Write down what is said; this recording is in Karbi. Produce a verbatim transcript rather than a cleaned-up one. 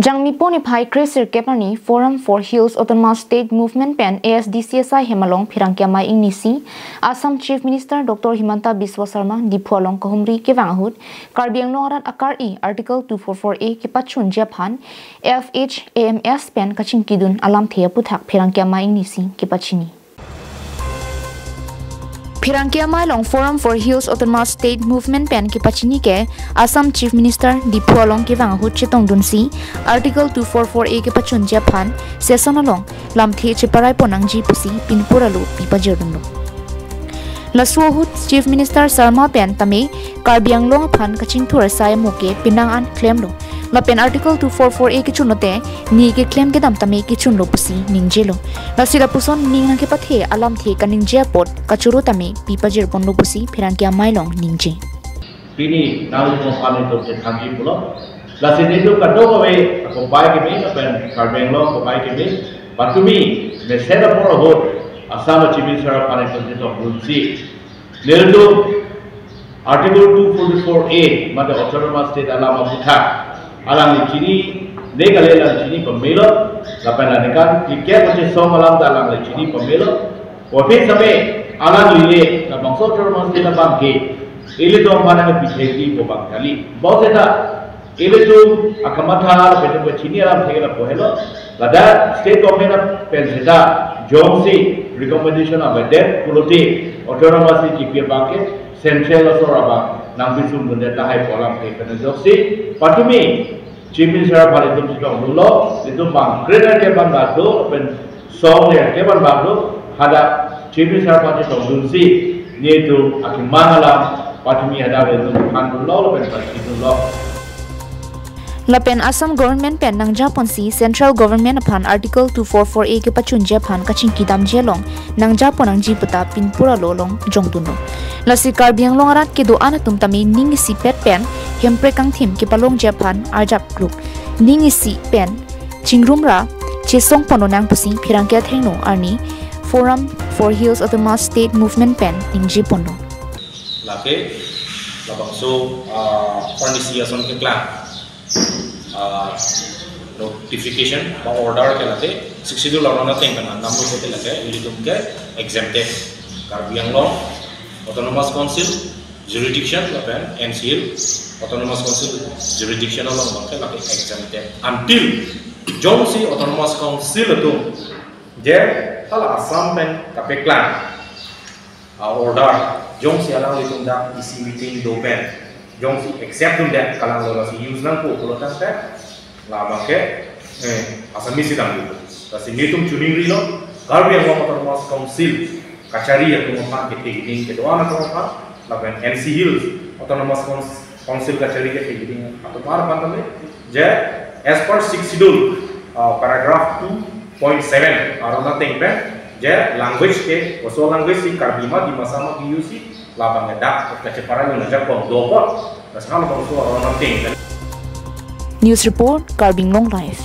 Jangmipo niphai kre sirkep arni Forum for Hills Autonomous State Movement pen A S D C S I hem along pherangke amei ingnisi Assam Chief Minister Doctor Himanta Biswa Sarma Diphu along kahumri kevang ahut Karbi Anglong arat akari Article two four four A kepachunji aphan F H A M S pen kachingkidun alamthe aputhak pherangke amei ingnisi kepachini. Pherangke amei along Forum for Hills Autonomous State Movement pen kepachini ke Assam Chief Minister Diphu along kevang ahut chetongdunsi Article two four four A kepachunji aphan session along lamthe cheparai ponnangji pusi pinpur alo pi pajirdunlo. Laso ahut Chief Minister Sarma pen tame Karbi Anglong aphan kachingthur asai amo ke penang an klemlo. Lapen Article two four four A kechun lote ne keklem kedam tame kechunlo pusi ningjelo. Lasi lapuson ning nangkepathe alamthe kaningje apot kachoro tame pi pajirponlo pusi pherangke amei along ningje. Pini nangli mo pani to te thagi pulo. Lasi nelitum kadokave akopai keme lapen Karbi Anglong akopai keme patumi mesen apor ahut Assam Chief Minister aphan itum chetongdunsi nelitum Article two forty-four A mate Autonomous State alam aputhak alangli chinine kali, alang chini pamelo, lapen aningkan tiket kachesong alam ta alangli chini pamelo. Kopi same alangli le labangso Autonomous State abang ke ilitum aphan nangpithekji pu abang kali. Bonseta ilitum akamatha lapen itum kachini alamthe ke lapu helo. Ladak state government pen seta jongsi recommendation avedet pulote Autonomous State kipi abang ke central asor abang nangpesung dunde tahai pu alamthe pen ajoksi patumi Chief Minister aphan itum chetongdunlo, itum bang kre nerkep abang do lapen song nerkep abang do, hadak Chief Minister aphan chetongdunsi netum akemang alam patumi hadak itum thandunlo lapen pachidunlo. Lapen Assam government pen nangjaponsi central government aphan Article two four four A kepachunji aphan kachingkidamji along nangjapon nangji puta pinpur alo along jongdunlo. Lasi Karbi Anglong arat kedo-an atum tame ning isipet pen Hemprek kangthim kepalongji aphan arjap kluk. Ning isi pen chingrum ra chesong ponnang pusi pherangke athengno arni Forum for Hills Autonomous State Movement pen ningjeponlo. Lake labangso, ah, pernisi ason keklang, ah, notification ba order ke lake Sixth Schedule aron ateng pen namlo ke lake ilitum ke exempted, Karbi Anglong Autonomous Council jurisdiction lapen N C Hills Autonomous Council jurisdiction along abang ke lake exempted until jongsi Autonomous Council atum je hala Assam pen kapeklang, ah, order, jongsi alanglitum dak isi meeting do pen jongsi accept dunde, kalanglo lasi use nangpo pulo tangte labang ke, eh, Assamese si dam dulu. Lasi netum chuning rilo, Karbi Anglong Autonomous Council kachari atum aphan, kethek ding kedo-an atum aphan, lapen N C Hills Autonomous Council, Council kachari kethek ding atum aphan tame, je as per Sixth Schedule, uh, paragraph two point seven aron ateng pen, je language ke, koso language si, Karbi ma, Dimasa ma, Biu si, labang ke dak kacheparai un ajakong do apot, lason labangso aron ateng pen. News report, Karbi Anglong Live.